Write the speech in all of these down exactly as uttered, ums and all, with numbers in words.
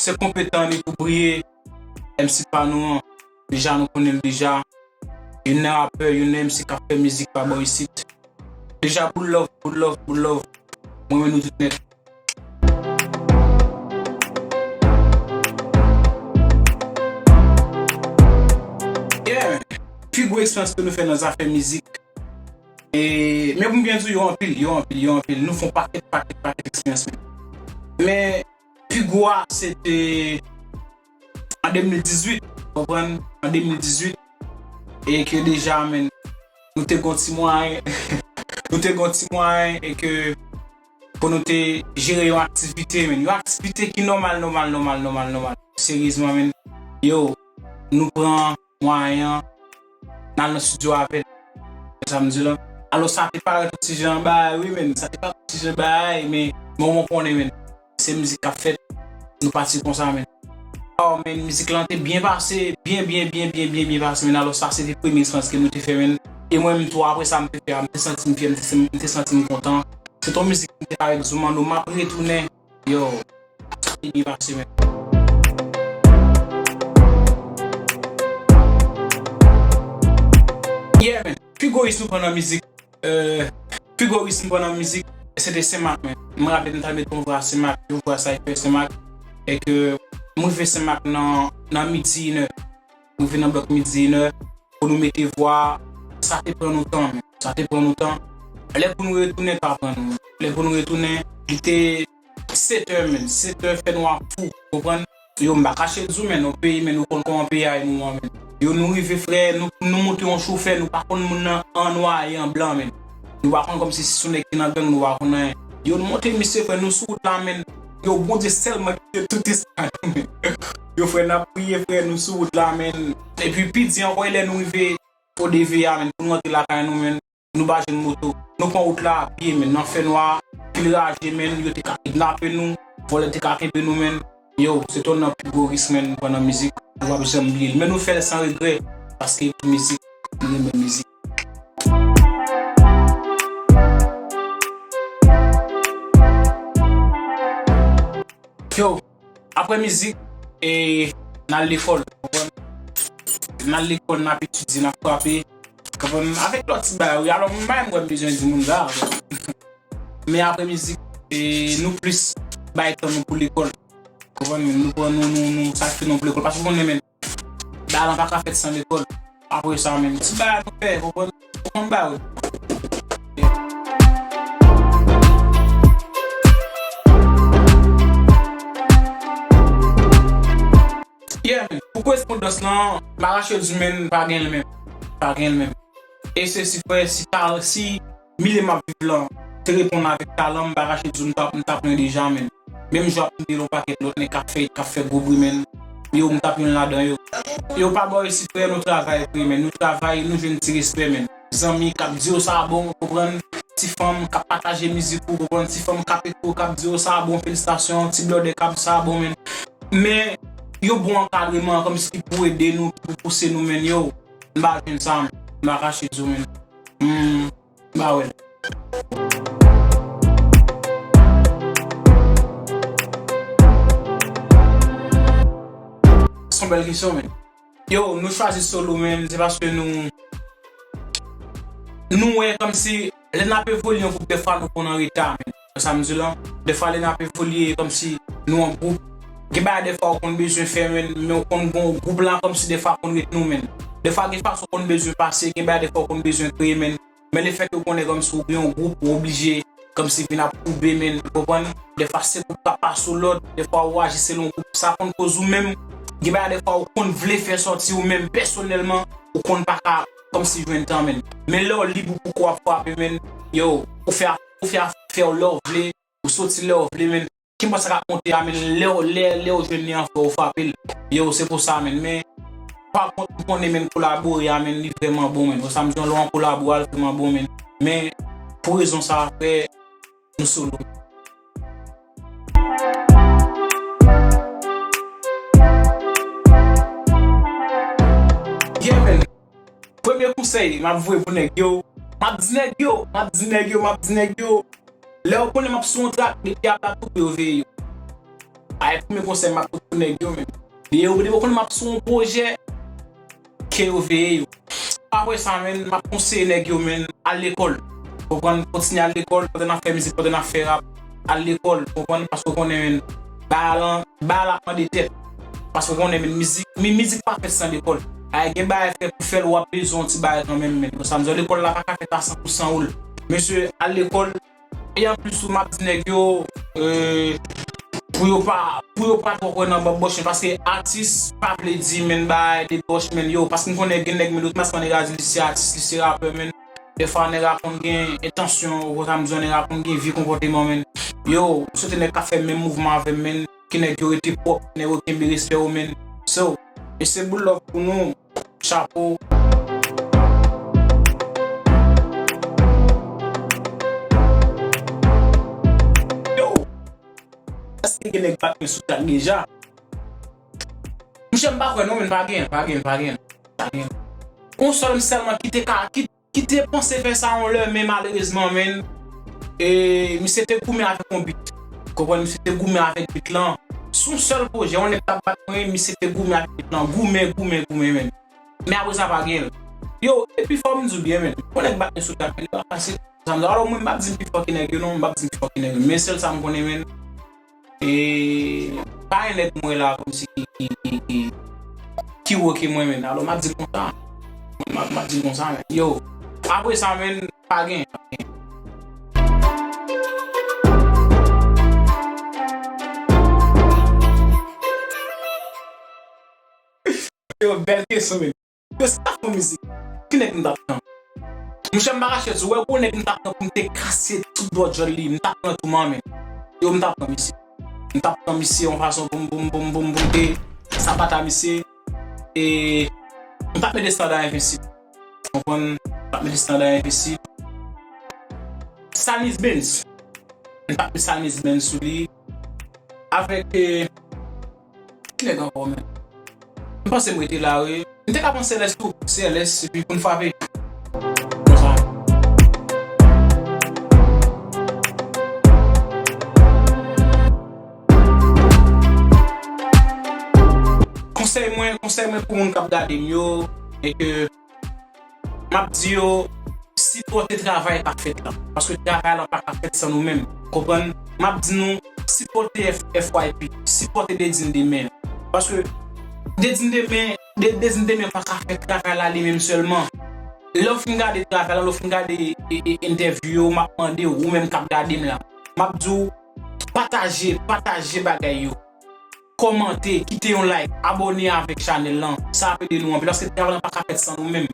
se konpetan li pou briye. M C pa nou an, deja nou konnen l deja. Youn nan rapè, youn nan M C k ap fè mizik pa bò isit. Deja, boul love, boul love, boul love. Mwen, mwen nou tout nèt. Yeah. Pi gwo eksperyans ke nou fè nan zafè mizik. E, men pou m byen di w, yo anpil, yo anpil, yo anpil. Nou fè yon pakèt, pakèt, pakèt eksperyans, men. Men, pi gwo a, se te an de mil dizuit, konprann? An de mil dizuit, e ke deja, men, nou te gon ti mwayen, nou te gon ti mwayen, e ke pou nou te jere yon aktivite, men, yon aktivite ki nòmal, nòmal, nòmal, nòmal, nòmal. Seryezman, men, yo, nou pran mwayen an, n al nan estidyo avè l. Sa m di la. Alò, sa te parèt yon ti jan bagay, wi, men. Sa te parèt yon ti jan bagay, men, men, ou konnen, men. Se mizik k ap fèt, nou pati konsa, men. Oh, men, mizik lan te byen pase, byen, byen, byen, byen, byen, byen pase, men. Alò, sa se te premye eksperyans ke nou te fè, men. E mwen menm tou, apre sa, m te fè a, m te santi m fyè, m te, m te santi m kontan. Se te yon mizik m te fè avèk Zoumano, m ap retounen. Yo, sa te byen pase, men. Yeah, men. Pi gwo risk nou pran nan mizik, euh, pi gwo risk nou pran nan mizik, se te Senmak, men. M raple m t al met yon vwa Senmak, yon vwa Cypher Senmak, e ke m rive Senmak nan, nan midi, inè. Nou vin nan blòk midi, inè, pou nou mete vwa, sa te pran nou tan, men. Sa te pran nou tan. Lè pou nou retounen, pa pran nou. Lè pou nou retounen, li te setè, men. Setè fè nwa fou, konprann? Yo, m pa kache di w, men, yon peyi, men, nou konn kòman peyi a ye nou an, men. Yo, nou rive, frè, nou, nou monte yon chofè, nou pa konn moun nan an nwa e an blan, men. Nou pa konn kòmsi si se yon nèg ki nan gang, nou pa konn anyen. Yo, nou monte misye, frè, nou sou wout la, men. Yo, Bondye sèlman ki te tout sa yo, men. Yo, frè, n ap priye, frè, nou sou wout la, men. Epi, pi di ankò, e lè nou rive O D V a, men, pou nou rantre lakay nou, men, nou pa jwenn moto. Nou pran wout la a pye, men, nan fènwa, pil raje, men, yo te ka kidnape nou, vòlè te ka kenbe nou, men. Yo, se te youn nan pi gwo risk, men, nou pran nan mizik. Nou p ap janm bliye l. Men nou fè l san regrè, paske pou mizik, nou renmen mizik. Yo, apre mizik, e, n al lekòl, konprann? N al lekòl, n ap etidye, n ap frape, konprann? Avèk lòt ti bagay, wi. Alò, m pa menm wè m bezwen di moun sa, konprann? Men apre mizik, e, nou plis bay tan nou pou lekòl. Konprann? Nou pran nou, nou, nou sakrifye nou pou lekòl. Paske w konnen, men, bagay lan pa ka fèt san lekòl. Apre sa, men, ti bagay nou fè, konprann? Ou konn bagay, wi. Yeah, men, pou korespondans lan, m pa kache di w, men, pa gen l menm. Pa gen l menm. E se si, frè, si ta, si milye m ap viv lan te reponn avèk talan, m pa kache di w, m t ap, m t ap lwen deja, men. Menm jan w ap tande yon pakèt lòt nèg k ap fè, k ap fè gwo bri, men. Yo, m t ap youn ladan yo. Yo, pa bò isit, frè, nou travay vre, men. Nou travay, nou jwenn ti respè, men. Zanmi k ap di w sa bon, konprann? Ti fanm k ap pataje mizik ou, konprann? Ti fanm k ap ekri w, k ap di w sa bon, felisitasyon, ti blòdè k ap sa bon, men. Men, yon bon ankadreman, kòmsi ki pou ede nou, ki pou pouse nou, men, yo, m pa jwenn sa, men. M pa kache di w, men. Hmm, m pa wè l. Se yon bèl kesyon, men. Yo, nou chwazi solo, men, se paske nou, nou wè kòmsi lè n ap evolye yon gwoup, dèfwa nou konn an reta, men. Wè sa m di w lan? Dèfwa lè n ap evolye kòmsi nou an gwoup, gen bagay dèfwa ou konn bezwen fè, men, men ou konn gon gwoup la kòmsi dèfwa konn ret nou, men. Dèfwa gen fason ou konn bezwen pase, gen bagay dèfwa ou konn bezwen kreye, men. Men lefètke ou konnen kòmsi ou gen yon gwoup, ou oblije kòmsi vin ap koube, men, ou konprann? Dèfwa se gwoup k ap pase w lòd, dèfwa ou aji selon gwoup, sa konn koz ou menm. Gen bagay dèfwa ou konn vle fè sòti ou menm pèsonèlman, ou konn pa ka kòmsi jwenn tan, men. Men lè w lib ou pou kò w ap frape, men, yo, ou fè, ou fè, fè w lè w vle, ou soti lè w vle, men. Kenpòt sa k ap monte a, men, lè w, lè, lè w jwenn li an, frè, ou frape l. Yo, se pou sa, men. Men, pa kont, m konnen, men, kolabore a, men, li vrèman bon, men. Bon, sa m di w, lè w an kolabo a, li vrèman bon, men. Men, pou rezon sa a, frè, nou solo. Yeah, men. Premye konsèy m ap voye pou nèg yo, m ap di nèg yo, m ap di nèg yo, m ap di nèg yo, lè yo konnen m ap sou yon trak, depi a plat tou pou yo veye yo. A, e premye konsèy m ap tout pou nèg yo, men. Depi yo, depi yo konnen m ap sou yon pwojè, ke yo veye yo. Apre sa, men, m ap konseye nèg yo, men, al lekòl. Konprann, kontinye al lekòl, pandan n ap fè mizik, pandan n ap fè rap, al lekòl, konprann, paske w konnen, men, bagay la, bagay la ap mande tèt. Paske w konnen, men, mizik, mi-, mizik pa fèt san lekòl. Ay, gen bagay fè pou fè l, w ap bezwen yon ti bagay kanmenm, men. Sa m di w, lekòl la pa ka fèt a san pou san ou l. Mesye, al lekòl, e anplis tou, m ap di nèg yo, euh, pou yo pa, pou yo pa twò kwè nan banbòch, men, paske atis pa vle di, men, bay debòch, men, yo, paske m konnen gen nèg, men, otomatikman nèg a di li se atis, li se rapè, men, dèfwa nèg a konn gen entansyon, ou konprann sa m di w, nèg a konn gen vye konpòteman, men, yo, m swete nèg k ap fè menm mouvman avè m, men, ke nèg yo rete pwòp, nèg yo kenbe respè yo, men, so, e se boul love pou nou. Chapo. Yo! Èske gen nèg bat mwen sou tèt deja? Monchè, m pa kwè non, men pa gen, pa gen, pa gen, pa gen. Yon sèl m sèlman ki te ka, ki ki te panse fè sa yon lè, men malerezman, men, e, misye te goumen avèk yon bit. Konprann, misye te goumen avèk bit lan. Sou yon sèl pwojè, yon nèg t ap bat mwen, misye te goumen avèk bit lan. Goumen, goumen, goumen, men. Men apre sa, pa gen l. Yo, epi fò m di w byen, men. Yon nèg bat mwen sou tèt, men li pa fasil. Sa m di, alò, mwen, m p ap di m pi fò ke nèg yo, non, m p ap di m pi fò ke nèg yo. Men sèl sa m konnen, men. E pa gen nèg mwen la kòmsi ki, ki, ki, ki, ki wo ke mwen, men. Alò, m ap di l konsa. M ap, m ap di l konsa, men. Yo, apre sa, men, pa gen, pa gen. Yo, bèl kesyon, men. Yo, si m ta fè yon mizik, ki nèg m t ap pran? Monchè, m pa kache di w, wè gwo nèg m t ap pran pou m te kase tout dwòt jòl li, m t ap pran Touma, men. Yo, m t ap pran misye. M t ap pran misye yon fason pou m, pou m, pou m, pou m, pou m te sapata misye. E m t ap mete standa envensib. Konprann? M t ap mete standa envensib. Salmis Benz. M t ap met Salmis Benz sou li. Avèk, e, Ki nèg ankò, men? M panse m rete la, wi. M te ka pran C L S tou. C L S, epi pou n frape. Konsa. Konsèy mwen, konsèy mwen pou moun k ap gade m yo, e ke M ap di yo, sipòte travay k ap fèt la. Paske travay la pa ka fèt san nou menm. Konprann? M ap di nou, sipòte F-, F Y P, sipòte Dedin Demen. Paske Dedin Demen, De-, Dedin Demen pa ka fè travay la li menm sèlman. Lè w fin gade travay la, lè w fin gade, e, e, entèvyou yo, m ap mande w, ou menm k ap gade m la. M ap di w, pataje, pataje bagay yo. Kòmante, kite yon like, abòne avèk chanèl lan. Sa ap ede nou anpil, paske travay lan pa ka fèt san nou menm.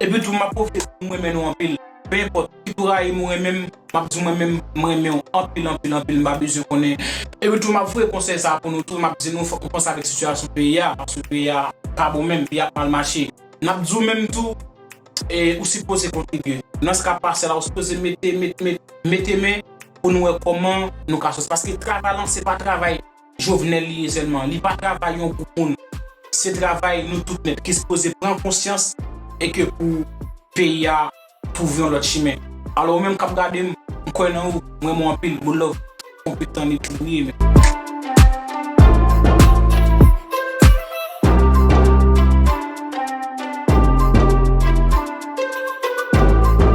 Epi tou, m ap pwofite pou m renmen nou anpil. Pe enpòt, kit ou rayi m ou renmen m, m ap di w mwen menm, m renmen w anpil, anpil, anpil, m pa bezwen konnen. Epi tou, m ap voye konsèy sa a pou nou tou, m ap di nou fòk nou panse avèk sitiyasyon peyi a, paske peyi a pa bon menm, peyi a ap mal mache. N ap di w menm tou, e, ou sipoze kontribye. Nan sa k ap pase la, ou sipoze mete, met, met, mete men pou nou wè kòman nou ka sòti. Paske travay lan, se pa travay Jovenel li ye sèlman. Li pa travay yon gwoup moun. Se travay nou tout nèt ki sipoze pran konsyans e ke pou peyi a twouve yon lòt chimen. Alò, ou menm k ap gade m, m kwè nan ou, m renmen w anpil, boul love, konpetan li tou briye, men.